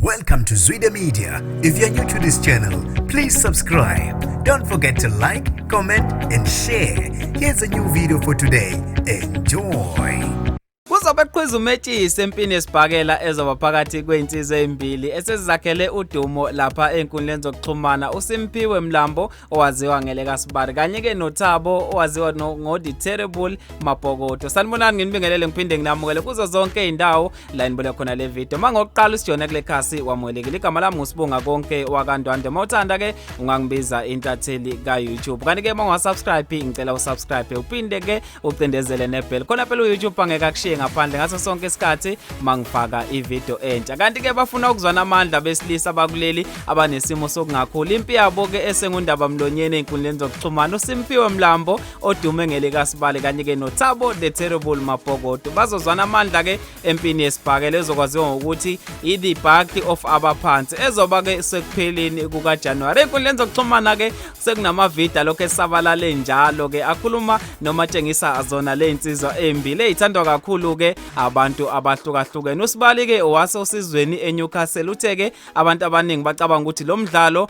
Welcome to Zwida Media. If you're new to this channel, please subscribe. Don't forget to like, comment, and share. Here's a new video for today. Enjoy. Kuzobe kuqhiza umetshisi empini yesibhakela ezoba phakathi kwezinsizwa ezimbili esezizakhele udumo lapha ezinkundleni zokuxhumana, uSimphiwe Mlambo owaziwa ngelekaSibari kanye ke noThabo owaziwa ngo The Terrible Mabhokodo. Sanibonani, nginibingelele ngiphinde nginamukele kuzo zonke izindawo la nibone khona le video. Mangokuqala usijona kule khasi, wamukelekile. Igama lami nguSibonga Konke wakaNdwandwe. Mawuthanda ke ungangibiza intatheli ka YouTube. Kanti ke mawungasubscribe, ngicela usubscribe uphinde ke ucindezele nebell. Khona phela uYouTube angeke akushiye ngaphandle ngaso sonke isikhathi mangifaka ivideo entsha. Kanti ke bafuna ukuzwana amandla besilisa bakuleli abanesimo sokungakhuli. Impi yabo ke esengundaba mlonyeni einkundleni zokuxhumana, uSimphiwe Mlambo odume ngelikaSibali kanye ke noThabo The Terrible Mabhokodo, bazozwana amandla ke empini yesibhakela ezokwaziwa ngokuthi i-The Battle of Abaphansi ezoba ke sekupheleni kukaJanuwari. Ey'nkundleni zokuxhumana ke sekunamavidiyo alokhu esabalale njalo ke akhuluma noma atshengisa zona le nsizwa embili eyithandwa kakhulu ke abantu abahlukahlukene. USibali ke wase osizweni eNewcastle uthe ke abantu abaningi bacabanga ukuthi lo mdlalo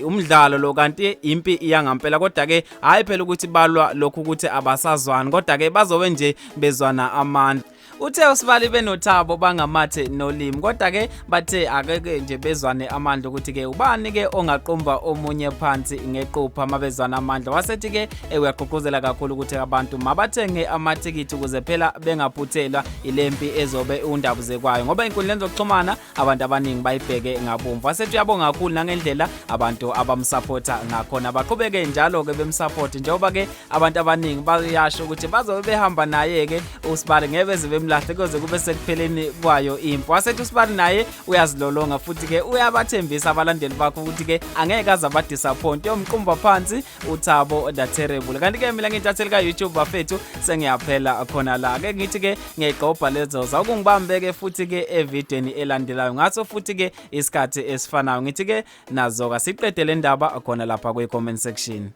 umdlalo lo kanti impi iyangampela, kodwa ke hayi phela ukuthi balwa lokhu ukuthi abasazwani, kodwa ke bazobe nje bezwana amandla. Uthe uSibali benoThabo bangamathe nolimi, kodwa ke bathe akeke nje bezwane amandla ukuthi ke ubani ke ongaqumba omunye phansi ngequpha mabezwana amandla. Wasethi ke uyagqugquzela kakhulu ukuthi abantu mabathenge amathikithi ukuze phela bengaphuthelwa ilempi ezobe undabuzekwayo, ngoba inkundleni zokuxhumana abantu abaningi bayibheke ngabomvu. Wasethi uyabonga kakhulu nangendlela abantu abamsupporta ngakhona, baqhubeke njalo ke bemsupport, njengoba ke abantu abaningi bayasho ukuthi bazobe behamba naye ke uSibali, ngeke beze bemlahle kuze kube sekupheleni kwayo impi. Wasethi uSibali naye uyazilolonga futhi ke uyabathembisa abalandeli bakhe ukuthi ke angeke aze abadisappoint, yomqumba phansi uThabo The Terrible. Kanti ke mina ngintatheli ka YouTube bafethu, sengiyaphela khona la ke, ngithi ke ngiyayigqobha lezo zawukungibambe ke futhi ke evidweni elandelayo ngaso futhi ke isikhathi esifanayo. Ngithi ke nazo ka siqede le ndaba khona lapha kwi comment section.